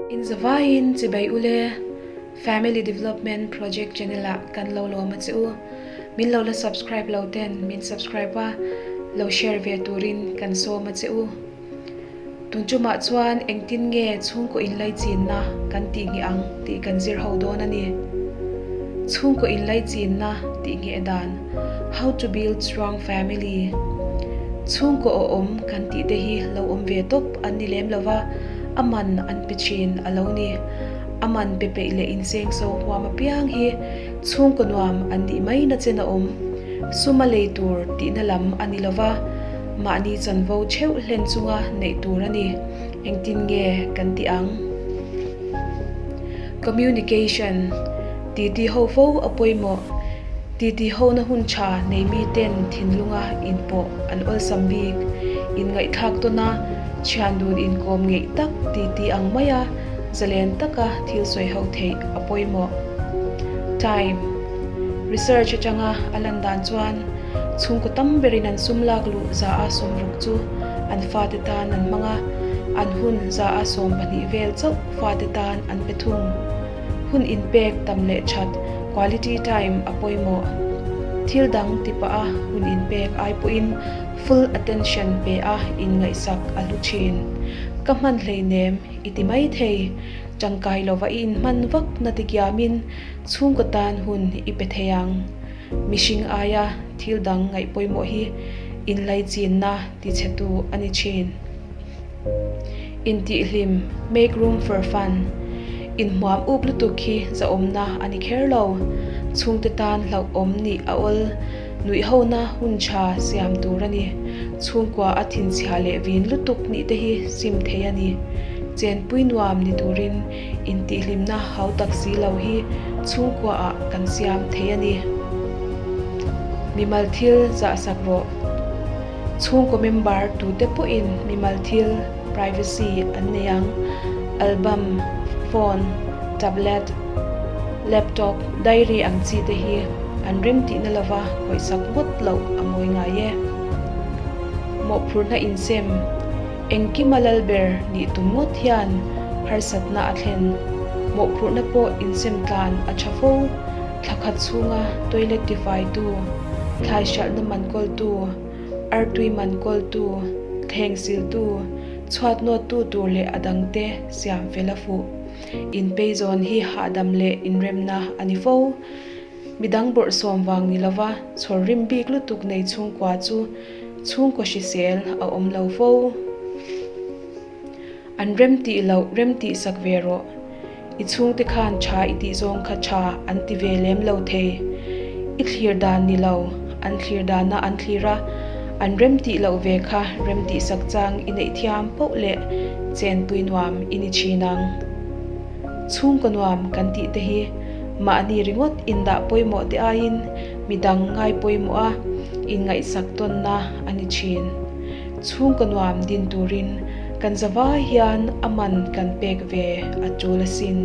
In zavaiin chibai ule Family Development Project channel ah kan lo lawm a che u. Min lo la subscribe lo ten min subscribe a, lo share ve turin kan sawm a che u. Tun chumah chuan engtin nge chhungkaw inlaichinna kan tih ngheh ang tih kan zir ho dawn a ni. Chhungkaw inlaichinna tih ngheh dan, How to build strong family, Chhungkaw awhawm kan tih te hi lo awm ve tawp an ni lem lova, a man an pe thin a lo ni. A man pe peih leh insengso huam apiang hi chhungkaw nuam an nih mai na chen a awm. Suma lei tur tihna lam a ni lova. Mahni chanvo theuh hlen chunga neih tur a ni. Engtin nge kan tih ang? Communication, Titi ho fo a pawimawh. Titi hona hun tha nei miten thinlunga inpawh an awlsam bik. Inngaihthlak tawna thian dun inkawm ngeih tak titi ang maia zalen taka thil sawi ho theih a pawimawh. Time, Research atanga a lan dan chuan, Chhungkaw tam berin an sum lak luh 100% chu an fate tan an hmang a, an hun 20% vel chauh fate tan an pe thung. Hun inpek tam leh that, quality time, a pawimawh. Thil dang ti pah a hun inpek ai pawhin full attention pe a inngaihsak a hlu thin. Ka hman hleinem i ti mai thei. Tangkai lova i inhman vak na tikiamin chhungkaw tan hun i pe thei ang. Mihring aia thil dang ngaih pawimawh hi inlaichinna tichhetu a ni thin. Intihhlim, make room for fun, inhmuam up lutuk hi zahawmna a ni kher lo. Chhungte tan hlauhawm nih a awl, nuihhona hun tha siam tur a ni. Chhungkua a thinchhia leh vin lutuk nih te hi sim thei a ni. Chenpui nuam ni turin Intihhlimna hau tak si lo hi chhungkuaah kan siam thei a ni. Mimal thil zahsak rawh. Chhungkaw member tute pawhin mimal thil, privacy, an nei ang. Album, phone, tablet, laptop, diary ang chi te hi an remtihna lova khawihsak ngawt loh a mawi ngai e. Mawhphurhna insem. Engkima lal ber nih tum ngawt hian harsatna a thlen. Mawhphurhna pawh insem tlan a tha fo. Thla khat chhunga toilet tifaitu, thlai hralhna man kawltu, artui man kawltu, thleng siltu, chhuat nawttu tur leh a dangte siam fel a fuh. Inpeizawn hi hahdam leh inremna a ni fo. Midang bawrhsawm vang ni lova chhawr rim bik lutuk nei chhungkua chu chhungkaw hrisel a awm lo fo. An rem tih loh rem tih sak ve rawh. I chhungte khan tha i tih zawng kha tha an ti ve lem lo thei. I thlir dan ni lo, an thlir dana an thlir a, an rem tih loh ve kha rem tih sak chang i neih thiam poh leh chenpui nuam i ni thin ang. Chhungkaw nuam kan tih te hi mahni ringawt indah pawimawh te aiin midang ngai pawimawh a inngaihsak tawnna a ni thin. Chhungkaw nuam din turin kan zavai hian a man kan pek ve a tul asin.